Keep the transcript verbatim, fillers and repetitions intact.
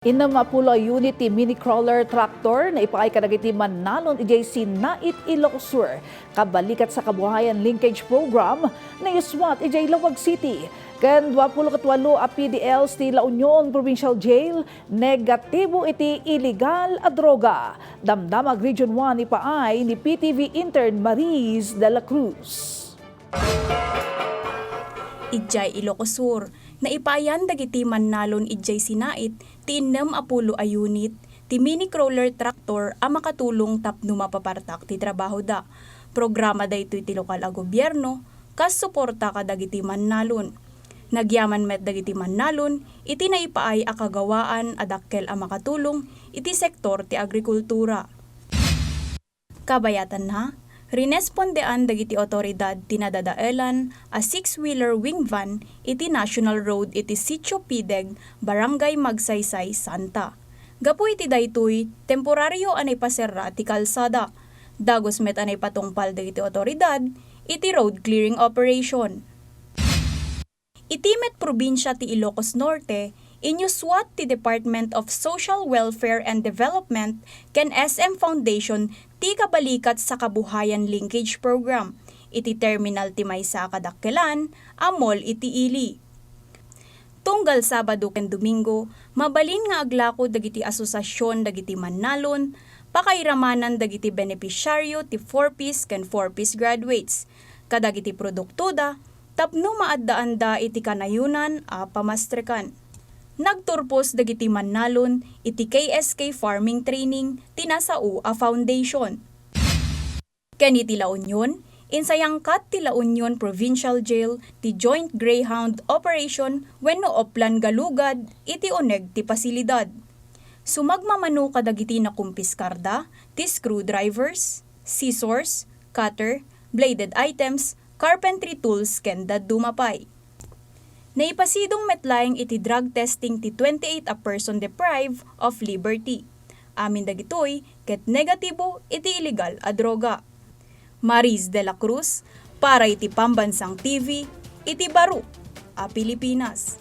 Innem a pulo a unit ti mini crawler tractor naipaay kadagiti mannalon idiay Sinait, Ilocos Sur, kabalikat sa Kabuhayan Linkage Program, naisuat idiay Laoag City, ken dua pulo ket walo a P D Ls ti La Union Provincial Jail negatibo iti illegal a droga. Damdamag Region one ipaay ni P T V intern Mariz de la Cruz. Idiay Ilocos Sur, naipaayan dagiti mannalon idiay Sinait ti innem a pulo a unit ti mini crawler tractor a makatulong tapno mapapartak ti trabahoda. Programa daytoy ti lokal a gobierno kas suporta kadagiti mannalon. Nagyaman met dagiti mannalon iti naipaay a kagawaan a dakkel a makatulong iti sektor ti agrikultura. Kabayatanna, rinespondean dagiti awtoridad ti nadadaelan a six-wheeler wing van iti national road iti Sitio Pideg, Barangay Magsaysay, Santa. Gapu iti daytoy, temporario a naipaserra ti kalsada. Dagus met a naipatungpal dagiti awtoridad iti road clearing operation. Iti met probinsia ti Ilocos Norte, inyusuat ti Department of Social Welfare and Development ken S M Foundation ti kabalikat sa Kabuhayan Linkage Program iti terminal ti maysa a kadakkelan a mall iti Ili. Tunggal Sabado ken Domingo, mabalin nga aglako dagiti asosasion dagiti mannalon, pakairamanan dagiti benepisyaryo ti four Ps ken four Ps graduates, kadagiti produktoda, tapno maaddaanda iti kanayonan a pamastrekan. Nagturpos dagiti mannalon iti K S K Farming Training ti nasao a foundation. Ken iti La Union, insayangkat ti La Union Provincial Jail ti Joint Greyhound Operation wenno Oplan Galugad iti uneg ti pasilidad. Sumagmamano kadagiti nakumpiskarda ti screwdrivers, scissors, cutter, bladed items, carpentry tools ken dadduma pay. Naipasidong met laeng iti drug testing ti twenty-eight a person deprived of liberty. Amin dagitoy ket negatibo iti illegal a droga. Mariz de la Cruz, para iti Pambansang T V, iti baro a Pilipinas.